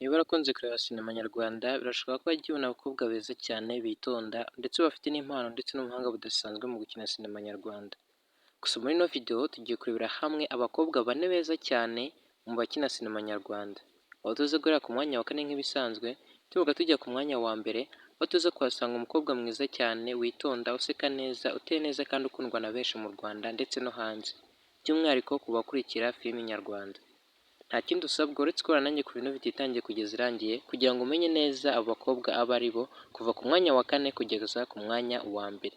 Niba warakunze kureba sinema nyarwanda, birashoboka ko wagiye ubona abakobwa beza cyane bitonda ndetse bafite n'impano ndetse n'ubuhanga budasanzwe mu gukina sinema nyarwanda. Gusa muri ino video tugiye kurebera hamwe abakobwa bane beza cyane mu bakina sinema nyarwanda. Aho tuza guhera ku mwanya wa kane nk'ibisanzwe, tuvuga tujya ku mwanya wa mbere, aho tuza kuhasanga umukobwa mwiza cyane witonda, useka neza, uteye neza kandi ukundwa na benshi mu Rwanda ndetse no hanze. By'umwihariko ku bakurikira filimi nyarwanda. Nta kindi usabwa uretse kubana nanjye kuva ino video itangiye kugeza irangiye, kugira ngo umenye neza abo bakobwa abo ari bo, kuva ku mwanya wa kane kugeza ku mwanya wa mbere.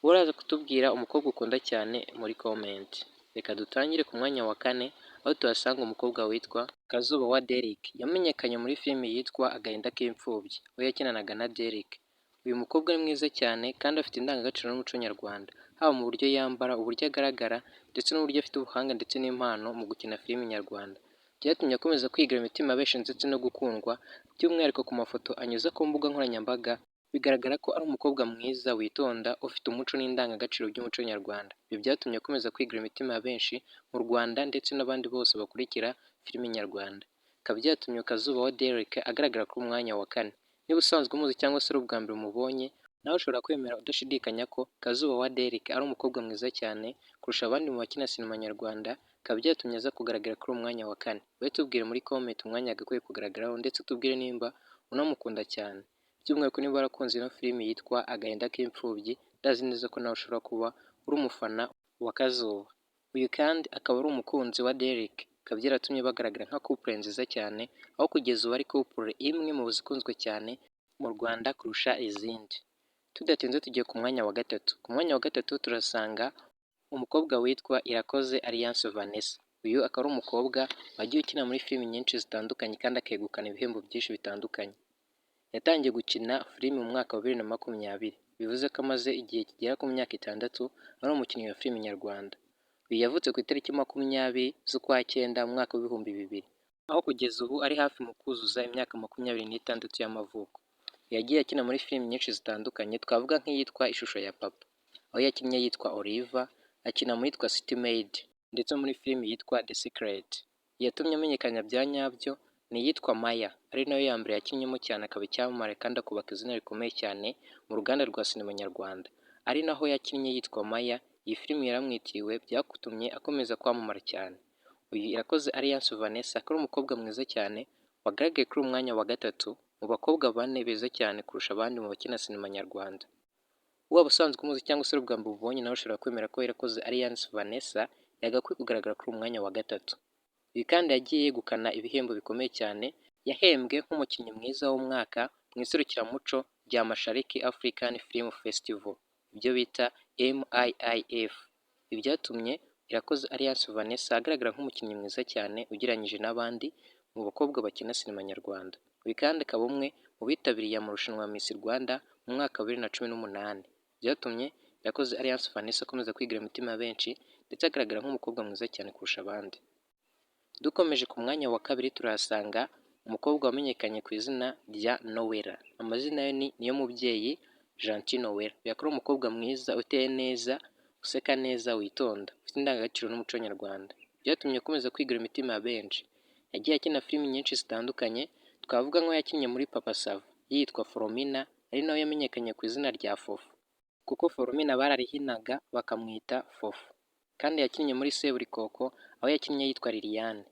Uraza kutubwira umukobwa ukunda cyane muri comment. Reka dutangire ku mwanya wa kane, aho tuhasanga umukobwa witwa Kazuba wa Derrick. Yamenyekanye muri filimi yitwa Agahinda k'Imfubyi, aho yakinanaga na Derrick. Uyu mukobwa ni mwiza cyane kandi afite indangagaciro n'umuco nyarwanda, haba mu buryo yambara, uburyo agaragara ndetse n'uburyo afite ubuhanga ndetse n'impano mu gukina filimi nyarwanda. Byatumye akomeza kwigarurira imitima ya benshi ndetse no gukundwa, by'umwihariko ku mafoto anyuza ku mbuga nkoranyambaga, bigaragara ko ari umukobwa mwiza witonda, ufite umuco n'indangagaciro by'umuco nyarwanda. Ibi byatumye akomeza kwigarurira imitima ya benshi mu Rwanda ndetse n'abandi bose bakurikira filimi nyarwanda. Bikaba byatumye Kazuba wa Derrick agaragara ku mwanya wa kane. Niba usanzwe umuzi cyangwa se ari ubwa mbere umubonye, nawe ushobora kwemera udashidikanya ko Kazuba wa Derrick ari umukobwa mwiza cyane kurusha abandi mu bakina sinema nyarwanda, bikaba byatumye aza kugaragara kuri uwo mwanya wa kane. Wowe tubwire muri comment umwanya yagakwiye kugaragaraho ndetse utubwire nimba unamukunda cyane. By'umwihariko niba warakunze ino filimi yitwa Agahinda k'Imfubyi, ndazi neza ko nawe ushobora kuba uri umufana wa Kazuba. Uyu kandi akaba ari umukunzi wa Derrick, bikaba byaratumye bagaragara nka couple nziza cyane, aho kugeza ubu ari couple imwe mu zikunzwe cyane mu Rwanda kurusha izindi. Tudatinze tugiye ku mwanya wa gatatu. Ku mwanya wa gatatu turasanga umukobwa witwa Irakoze Alliance Vanessa. Uyu akaba ari umukobwa wagiye ukina muri filimi nyinshi zitandukanye kandi akegukana ibihembo byinshi bitandukanye. Yatangiye gukina filimi mu mwaka wa 2020, bivuze ko amaze igihe kigera ku myaka 6 ari umukinnyi wa filimi nyarwanda. Uyu yavutse ku itariki 20 z'ukwa cyenda mu mwaka w'2000, aho kugeza ubu ari hafi mu kuzuza imyaka 26 y'amavuko. Yagiye akina muri filimi nyinshi zitandukanye, twavuga nk'iyitwa Ishusho ya Papa, aho yakinnye yitwa Oliver, akina mu yitwa City Maid ndetse muri filimi yitwa The Secret. Iyatumye amenyekana bya nyabyo ni iyitwa Maya, ari nayo ya mbere yakinnyemo cyane akaba icyamamare kandi akubaka izina rikomeye cyane mu ruganda rwa sinema nyarwanda, ari naho yakinnye yitwa Maya. Iyi filimi yaramwitiriwe, byatumye akomeza kwamamara cyane. Uyu Irakoze Alliance Vanessa akaba ari umukobwa mwiza cyane wagaragaye kuri uyu mwanya wa gatatu mu bakobwa bane beza cyane kurusha abandi mu bakina sinema nyarwanda. Waba usanzwe umuzi cyangwa se ari ubwa mbere umubonye, nawe ushobora kwemera ko Irakoze Alliance Vanessa yagakwiye kugaragara kuri uyu mwanya wa gatatu. Uyu kandi yagiye yegukana ibihembo bikomeye cyane, yahembwe nk'umukinnyi mwiza w'umwaka mu iserukiramuco rya Mashariki African Film Festival, ibyo bita MIIF. Ibi byatumye Irakoze Alliance Vanessa agaragara nk'umukinnyi mwiza cyane ugereranyije n'abandi mu bakobwa bakina sinema nyarwanda. Uyu kandi akaba umwe mu bitabiriye amarushanwa ya Miss Rwanda mu mwaka wa 2018. Byatumye Irakoze Alliance Vanessa akomeza kwigarurira imitima ya benshi ndetse agaragara nk'umukobwa mwiza cyane kurusha abandi. Dukomeje ku mwanya wa kabiri, turahasanga umukobwa wamenyekanye ku izina rya Noella. Amazina ye ni Niyomubyeyi Gentil Noella. Uyu akaba ari umukobwa mwiza uteye neza, useka neza, witonda, ufite indangagaciro n'umuco nyarwanda. Byatumye akomeza kwigarurira imitima ya benshi. Yagiye akina filimi nyinshi zitandukanye, twavuga nk'aho yakinnye muri Papa Sava yitwa Foromina, ari nawe yamenyekanye ku izina rya Fofo, kuko Foromina bararihinaga bakamwita Fofo. Kandi yakinnye muri Seburikoko, aho yakinnye yitwa Liliane.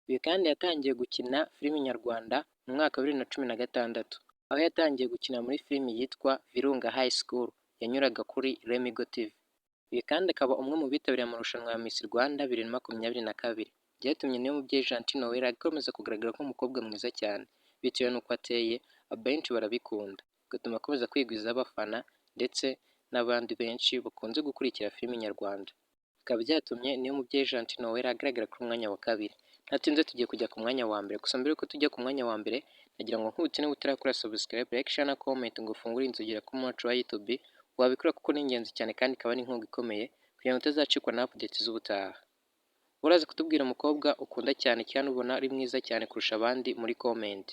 Uyu kandi yatangiye gukina filimi nyarwanda mu mwaka wa 2016, aho yatangiye gukina muri filimi yitwa Virunga High School yanyuraga kuri Lemigo TV. Uyu kandi akaba umwe mu bitabiriye amarushanwa ya Miss Rwanda 2022. Byatumye Niyomubyeyi Gentil Noella akomeza kugaragara nk'umukobwa mwiza cyane, bitewe n'uko ateye, abenshi barabikunda, bigatuma akomeza kwigwizaho abafana ndetse n'abandi benshi bakunze gukurikira filimi nyarwanda. Bikaba byatumye Niyomubyeyi Gentil Noella agaragara ku mwanya wa kabiri. Ntatinze tugiye kujya ku mwanya wa mbere. Gusa mbere yuko tujya ku mwanya wa mbere, nagira ngo nkwibutse, niba utarakora subscribe, like, share na comment ngo ufungure inzogera ku muco wa YouTube, wabikora kuko ni ingenzi cyane kandi ikaba n'inkunga ikomeye kugira ngo utazacikwa na update z'ubutaha. Uraza kutubwira umukobwa ukunda cyane cyane, ubona ari mwiza cyane kurusha abandi muri comment.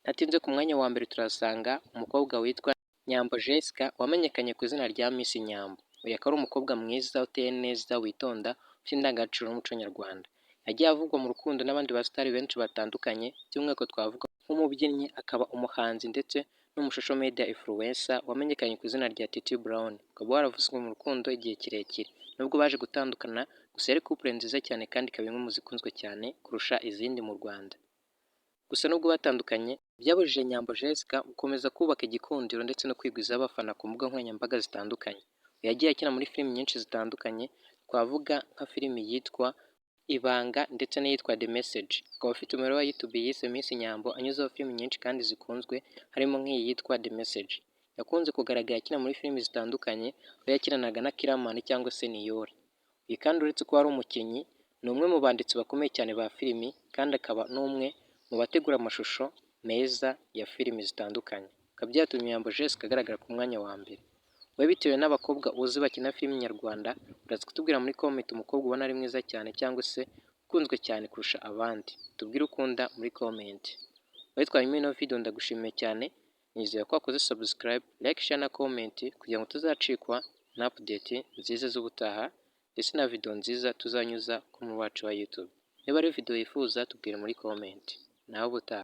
Ntatinze, ku mwanya wa mbere turasanga umukobwa witwa Nyambo Jessica wamenyekanye ku izina rya Miss Nyambo. Uyu akaba ari umukobwa mwiza uteye neza, witonda, ufite indangagaciro n'umuco nyarwanda. Yagiye avugwa mu rukundo n'abandi basitari benshi batandukanye, by'umwihariko twavuga nk'umubyinnyi, akaba umuhanzi ndetse n'umu social media influencer wamenyekanye ku izina rya Titi Brown, ukaba waravuzwe mu rukundo igihe kirekire nubwo baje gutandukana. Gusa yari couple nziza cyane kandi ikaba imwe mu zikunzwe cyane kurusha izindi mu Rwanda. Gusa nubwo batandukanye, byabujije Nyambo Jessica gukomeza kubaka igikundiro ndetse no kwigwizaho abafana ku mbuga nkoranyambaga zitandukanye. Yagiye akina muri filimi nyinshi zitandukanye, twavuga nka filimi yitwa Ibanga ndetse n'iyitwa The Message. Akaba afite umubare wa YouTube yise Miss Nyambo, anyuzaho filimi nyinshi kandi zikunzwe, harimo nk'iyi yitwa The Message. Yakunze kugaragara akina muri filimi zitandukanye, aho yakinanaga na Killaman cyangwa se Niyori. Uyu kandi, uretse kuba ari umukinnyi, ni umwe mu banditsi bakomeye cyane ba filimi, kandi akaba n'umwe mu bategura amashusho meza ya filimi zitandukanye. Bikaba byatumye Nyambo Jessica agaragara ku mwanya wa mbere. Wowe, bitewe n'abakobwa uzi bakina filimi nyarwanda, uraza kutubwira muri comment umukobwa ubona ari mwiza cyane cyangwa se ukunzwe cyane kurusha abandi. Tubwire ukunda muri comment. Wowe twari muri ino video, ndagushimiye cyane, nizeye ko wakoze subscribe, like, share na comment kugira ngo tuzacikwa na update nziza z'ubutaha ndetse na video nziza tuzanyuza ku wacu wa YouTube. Niba ari video wifuza, tubwire muri comment. Naho ubutaha.